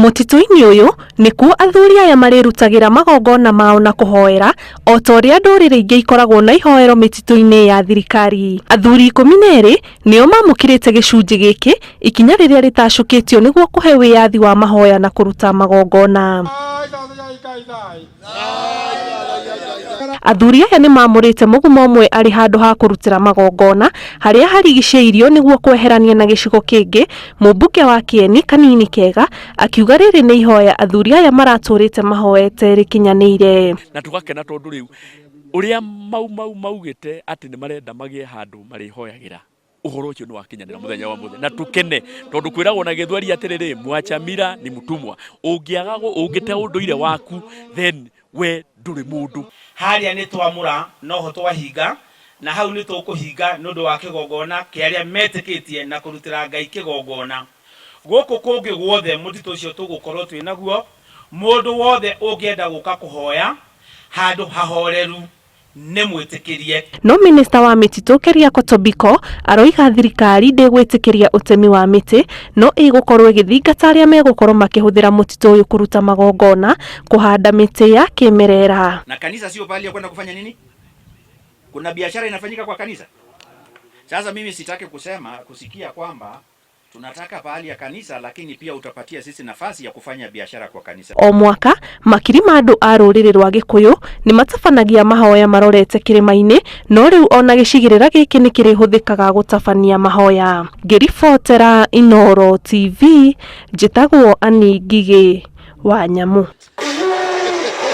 Mũtitũ-inĩ ũyũ nĩkuo athuri aya marĩrutagĩra magongona mao na kũhoera o ta ũrĩa ndũrĩrĩ ingĩ ikoragwo na ihoero mĩtitũ-inĩ ya thirikari. Athuri 12 nĩo mamũkĩrĩte gĩcunjĩ gĩkĩ, ikinya rĩrĩa rĩtacũkĩtio nĩguo kũhe wĩyathi wa mahoya na kũruta magongona. Athuri aya nĩ maamũrĩte mũgumo ũmwe arĩ handũ ha kũrutĩra magongona harĩa harigicĩirio nĩguo kweherania na gĩcigo kĩngĩ. Mũmbunge wa Kĩeni Kanini Kega akiuga rĩrĩ nĩ ihoya athuri aya maratũrĩte mahoete rĩkinyanĩire. Na tũgakena tondũ rĩu ũrĩa Mau Mau maugĩte atĩ nĩ marenda magĩe handũ marĩhoyagĩra, ũhoro ũcio nĩ wakinyanĩra mũthenya wa mũthĩ, na tũkene tondũ kwĩragwo na gĩthweri atĩrĩrĩ, mwacha mila ni mtumwa. Ũngĩaga ũngĩte ũndũire waku, then we ndũrĩ mũndũ. Harĩa nĩ twamũra noho twahinga, na hau nĩ tũkũhinga nĩ ũndũ wa kĩgongona kĩa arĩa metĩkĩtie na kũrutĩra Ngai kĩgongona. Gũkũ kũngĩ guothe mũtitũ ũcio tũgũkorwo twĩ naguo, mũndũ wothe ũngĩenda gũka kũhoya handũ hahoreru nĩ mwĩtĩkĩrie. No minista wa mĩtitũ Keriako Tobiko aroiga thirikari ndĩgwĩtĩkĩria ũtemi wa mĩtĩ, no ĩgũkorwo ĩgĩthingata arĩa megũkorwo makĩhũthĩra mũtitũ ũyũ kũruta magongona, kũhanda mĩtĩ ya kĩmerera. Na kanisa sio pahali ya kwenda kufanya nini? Kuna biashara inafanyika kwa kanisa. Sasa mimi sitaki kusema kusikia kwamba tunataka pahali ya kanisa, lakini pia utapatia sisi nafasi ya kufanya biashara kwa kanisa. O mwaka makiri ma andũ a rũrĩrĩ rwa Gĩkũyũ nĩ matabanagia mahoya marorete kĩrĩma-inĩ, no rĩu ona gĩcigĩrĩra gĩkĩ nĩ kĩrĩhũthĩkaga gũtabania mahoya. Ngĩribotera Inooro TV, njĩtagwo Annie Ngigĩ wa Nyamu.